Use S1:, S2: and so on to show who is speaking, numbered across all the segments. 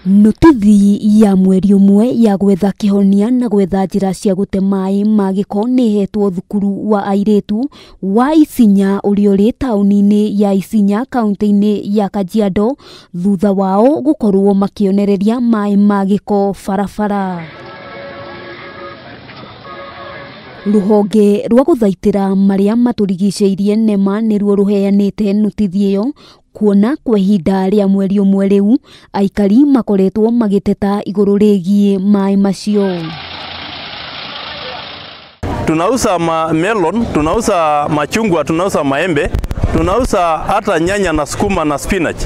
S1: Nutithi ya mweri ũmwe ya gwetha kĩhonia na gwetha njĩra cia gũte maĩ ma gĩko nĩ ĩhetwo thukuru wa airĩtu wa Isinya ũrĩa ũrĩ taũni-inĩ ya Isinya kaunti-inĩ ya Kajiado thutha wao gũkorwo makĩonereria maĩ ma gĩko barabara. Rũhonge rwa gũthaitĩra marĩa matũrigicĩirie NEMA nĩruo rũheanĩte nutithi ĩyo kuona kwa ihinda rĩa mweri ũmwe rĩu aikari makoretwo magĩteta igũrũ rĩgiĩ maĩ macio.
S2: Tunauza melon, tunauza machungwa, tunauza maembe, tunauza hata nyanya na sukuma na spinach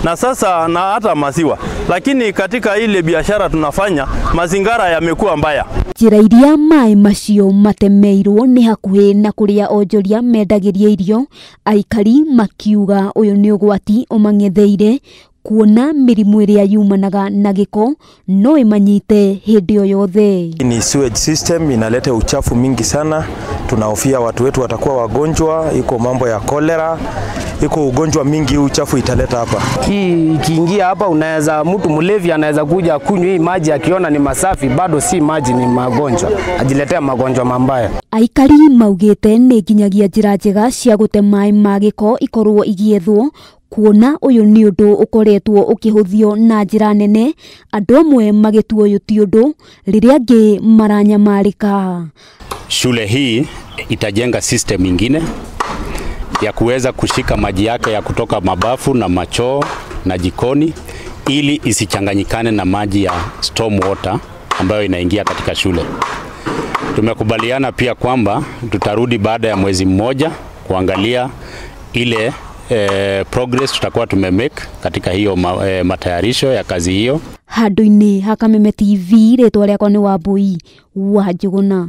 S2: na sasa na hata maziwa, lakini katika ile biashara tunafanya mazingara yamekuwa mbaya.
S1: Njĩra iria maĩ macio matemeirwo nĩ hakuhĩ na kũrĩa onjoria mendagĩria irio, aikari makiuga ũyũ nĩ ũgwati ũmang'etheire kuona mĩrimũ ĩrĩa yumanaga na gĩko no ĩmanyite hĩndĩ o yothe.
S3: Ni sewage system inaleta uchafu mingi sana, tunahofia watu wetu watakuwa wagonjwa, iko mambo ya kolera, iko ugonjwa mingi uchafu italeta hapa.
S4: Hii ikiingia hapa unaweza mtu mlevi anaweza kuja kunywa hii maji akiona ni masafi, bado si maji, ni magonjwa. Ajiletea magonjwa mabaya.
S1: Aikari maugĩte nĩ nginyagia njĩra njega cia gũte maĩ ma gĩko ikorwo igĩethwo kuona ũyũ nĩ ũndũ ũkoretwo ũkĩhũthio na njĩra nene, andũ amwe magĩtua ũyũ ti ũndũ rĩrĩa angĩ maranyamarĩka.
S5: Shule hii itajenga system ingine ya kuweza kushika maji yake ya kutoka mabafu na machoo na jikoni ili isichanganyikane na maji ya storm water ambayo inaingia katika shule. Tumekubaliana pia kwamba tutarudi baada ya mwezi mmoja kuangalia ile progress tutakuwa tumemake katika hiyo matayarisho ya kazi hiyo.
S1: Handũ-inĩ ha Kameme TV, rĩtwa rĩakwa nĩ Wambui wa Njũgũna.